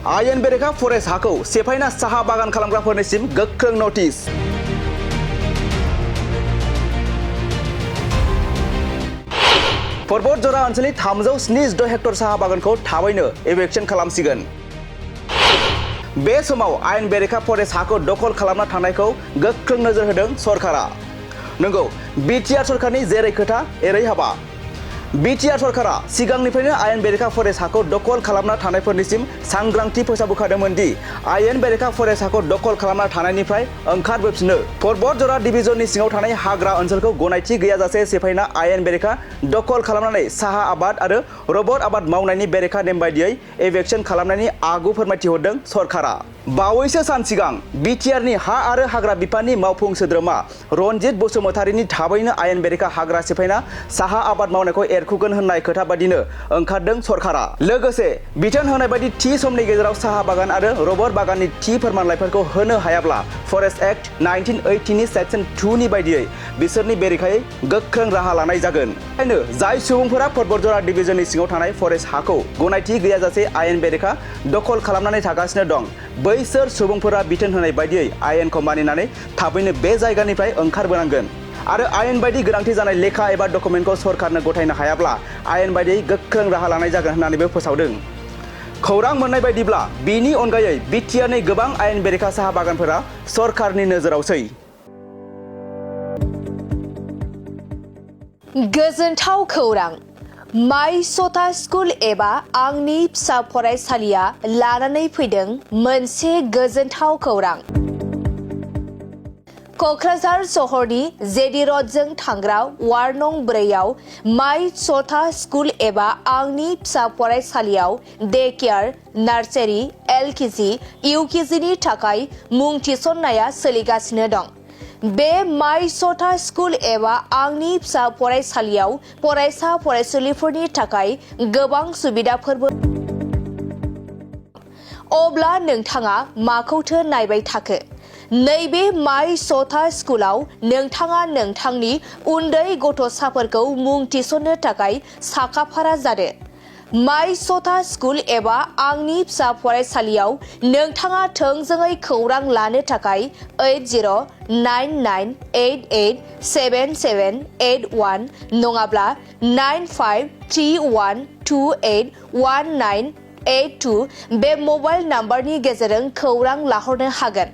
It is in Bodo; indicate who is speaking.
Speaker 1: आयेन बेरेखा फरेस्ट हाखौ सेफायना साहा बागान खालामग्राफोरनिसिम गोख्रों नटिस। पर्बतजरा ओनसोलनि 376 हेक्टर साहा बागानखौ थाबैनो एविक्शन खालामसिगोन। बे समाव आयेन बेरेखा फरेस्ट हाखौ दखल खालामना थानायखौ गोख्रों नोजोर होदों सरकारा। नंगौ, बिटिआर सरकारनि जेरै खोथा एरै हाबा। बिटिआर सरकारा सिगांनिफ्रायनो आयेन बेरेखा फरेस्ट हाखौ दखल खालामना थानायफोरनिसिम सांग्रांथि फोसावबोखादोंमोन दि आयेन बेरेखा फरेस्ट हाखौ दखल खालामना थानायनिफ्राय ओंखारबोफिनो पर्बतजरा डिभिजननि सिङाव थानाय हाग्रा ओनसोलखौ गनायथि गैयाजासे सेफायना आयेन बेरेखा दखल खालामनानै साहा आबाद आरो रबर आबाद मावनायनि बेरेखा नेम बायदियै एविक्शन खालामनायनि आगु फोरमायथि हरदों सरकारा। बावैसो सान सिगां बिटिआरनि हा आरो हाग्रा बिफाननि मावफुं सोद्रोमा रनजित बसुमतारीनि थाबैनो आयेन बेरेखा हाग्रा सेफायना साहा आबाद मावनायखौ एरखुगोन होननाय खोथा बादिनो ओंखारदों सरकारा। लोगोसे बिथोन होनाय बायदि थि समनि गेजेराव साहा बागान आरो रबर बागाननि थि फोरमानलाइफोरखौ होनो हायाब्ला फरेस्ट एक्ट 1980 नि सेक्सन 2 नि बायदियै बिसोरनि बेरेखायै गोख्रों राहा लानाय जागोन। बेखायनो जाय सुबुंफोरा पर्बतजरा डिभिजननि सिङाव थानाय फरेस्ट हाखौ गनायथि गैयाजासे आयेन बेरेखा दखल खालामनानै थागासिनो दं, बैसोर सुबुंफोरा बिथोन होनाय बायदियै आयेनखौ मानिनानै थाबैनो बे जायगानिफ्राय ओंखारबोनांगोन आरो आयेन बायदि गोनांथि जानाय लेखा एबा डकुमेन्टखौ सरकारनो गथायनो हायाब्ला आयेन बायदियै गोख्रों राहा लानाय जागोन होननानैबो फोसावदों। खौरां मोननाय बायदिब्ला बिनि अनगायै बिटिआरनि गोबां आयेन बेरेखा साहा बागानफोरा सरकारनि नोजोरावसै।
Speaker 2: गोजोनथाव खौरां, माइ सथा स्कुल एबा आंनि फिसा फरायसालिया लानानै फैदों मोनसे गोजोनथाव खौरां। क'क्राझार सहरनि जेडि रडजों थांग्रा वार्ड नं 4 आव माइ सथा स्कुल एबा आंनि फिसा फरायसालियाव डे केयार, नार्सारि, एलकेजि, इउकेजिनि थाखाय मुं थिसननाया सोलिगासिनो दं। बे माइ सथा स्कुल एबा आंनि फिसा फरायसालियाव फरायसा फरायसुलिफोरनि थाखाय गोबां सुबिदाफोरबो। अब्ला नोंथाङा माखौथो नायबाय थाखो? नैबे माइ सथा स्कुलाव नोंथाङा नोंथांनि उन्दै गथ'साफोरखौ मुं थिसननो थाखाय साखाफारा जादो। माइ सथा स्कुल एबा आंनि फिसा फरायसालियाव नोंथाङा थोंजोङै खौरां लानो थाखाय 8099887781 नङाब्ला 9531281982 बे मबाइल नाम्बारनि गेजेरजों खौरां लाहरनो हागोन।